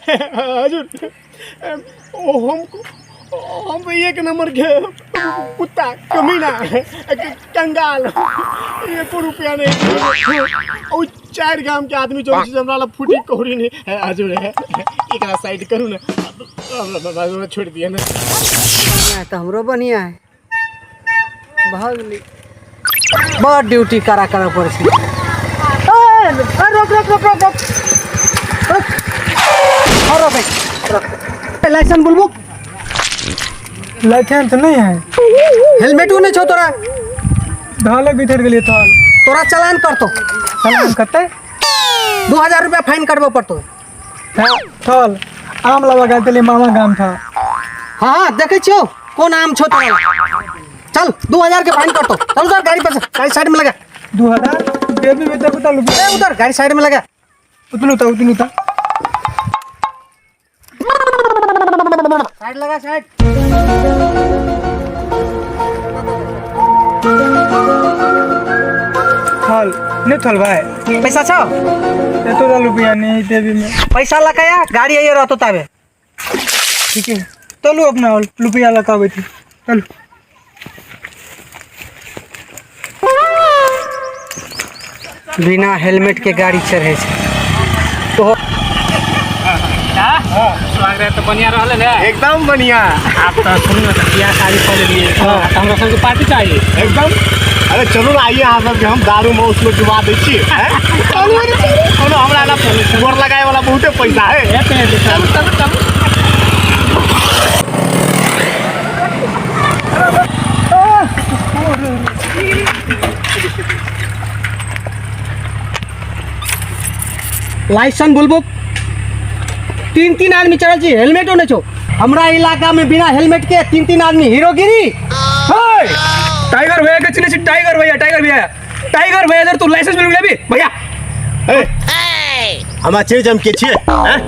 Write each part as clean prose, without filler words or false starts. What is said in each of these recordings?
हजुर, ओ हम तो एक नंबर के कुत्ता, कमीना, कंगाल, एको रुपया नहीं। ओ चारि गाम के आदमी जो छै हमरा लग फूटी कौड़ी नहीं है। हजुर, एकरा साइड करू ने, हमरा छोड़ दिया ने। बढ़िया है तो हमरो बढ़िया है। भऽ गेलै, बड़ ड्यूटी करा करऽ पड़ै छै। ए, ए, रोक रोक रोक रोक रोक रोक। हाँ, रोक रोक। लाइसेंस बोलबो। लाइसेंस नहीं है। हेलमेटो नहीं छौ तोरा। ढाले बिथर गेलियै थल। तोरा चलान करतो। चलान कते? 2000 रुपया फाइन कटबो पड़तो। थल आम लाबऽ गेल छलियै मामा गाम था। हाँ हाँ, देखै छियौ कोन आम छौ तोरा। चल, 2000 के फाइन कटतो। चल उधर गाड़ी पर से, गाड़ी साइड में लगा। 2000 देवी में तक उतार ए, उधर गाड़ी साइड में लगा। उतलू था, उतलू था। साइड लगा, साइड। थल नहीं थल भाई। पैसा छौ? एतो रुपया नहीं देवी में। पैसा लगाया गाड़ी आइए रहतो ताबे। ठीक है, चलू अपना रुपया लगाबै छी, चलू। बिना हेलमेट के गाड़ी चढ़े छै। तो स्वागत तो बढ़िया रहले ने। एकदम बढ़िया। आप तो सुनू ने, बियाह शादी कर लेलिए। हाँ, तो हमरा सबके पार्टी चाहिए। एकदम। अरे चलू ने, आइए अहाँ सबके हम दारू माउस में डुबा दै छी। हैं? चलू ने, चलू। कोनो हमरा ना गोर लगाए वाला बहुते पैसा है। चलू चलू चलू। लाइसेंस बोलबो। तीन तीन आदमी चढ़ल छी, हेलमेटो नहीं छौ। हमरा इलाका में बिना हेलमेट के तीन तीन आदमी हीरोगिरी। हे, टाइगर भैया के चिन्है छी? टाइगर भैया, टाइगर भैया, टाइगर भैया, जर तू लाइसेंस मिल गेलै भैया। ए, हमरा चिन्है छी हम के छियै? हैं?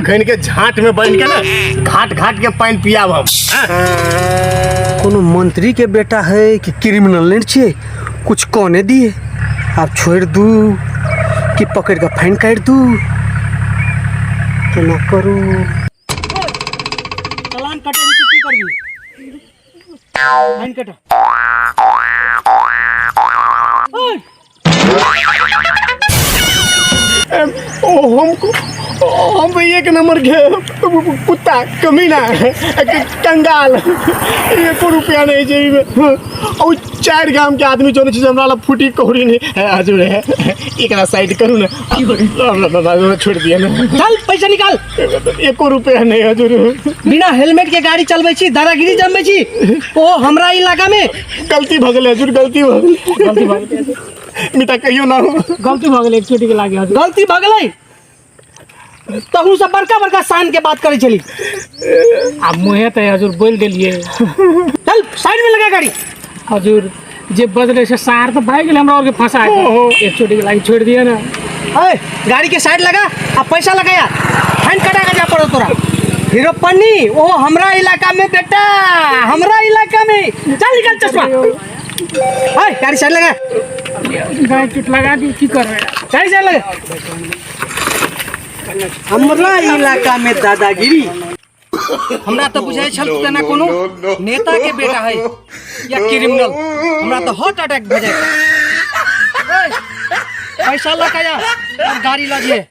अखन के झाट में बनि के ने घाट घाट के पानि पियाब हम, हैं? कोनो मंत्री के बेटा है कि क्रिमिनल नहीं छियै, कुछ कहने दिए। आब छोड़ि दू कि पकड़ि कऽ फाइन काटि दू, केना करू? चलान कटे की करबी? फाइन कटा। ओ हम तो एक नंबर के कुत्ता, कमीना, कंगाल, एको रुपया नहीं जेबी में। ओ चारि गाम के आदमी चलै छै हमरा लग फूटी कौड़ी नहीं है। हजुर, एकरा साइड करू ने, हमरा छोड़ दिया ने। चल, पैसा निकाल। एको रुपया नहीं हजुर। बिना हेलमेट के गाड़ी चलबै छी, दादागिरी जमबै छी, ओ हमरा इलाका में। गलती भऽ गेलै हजुर, गलती भऽ गेलै। गलती भऽ गेलै। मिटा कहियो ना हो। गलती भऽ गेलै, एक चोटी के लागे हजुर। गलती भऽ गेलै तहू सब बड़का बड़का शान के बात करै छली। आ मुँहे तऽ हजुर बोलि देलियै। चल, साइड में लगा गाड़ी। हजुर, जे बजलै से सार तऽ भागि गेलै हमरा आरके फंसा के। एक चोटी के लागी छोड़ि दिअ ने। ए, गाड़ी के साइड लगा आ पैसा लगाया, फाइन कटा के जा पड़ो तोरा। हीरो पन्नी, ओ हमरा इलाका में बेटा, हमरा इलाका में। चल, निकाल चश्मा। ए, गाड़ी साइड लगा। गाय चोट लगा दी, की करबै? गाड़ी साइड लगा। हमरा इलाका में दादागिरी। हमरा तऽ बुझाइ छल तेना कोनो नेता के बेटा है या क्रिमिनल। हमरा तऽ हार्ट अटैक भऽ जाए। पैसा लऽ के आ और गाड़ी लऽ जइहे।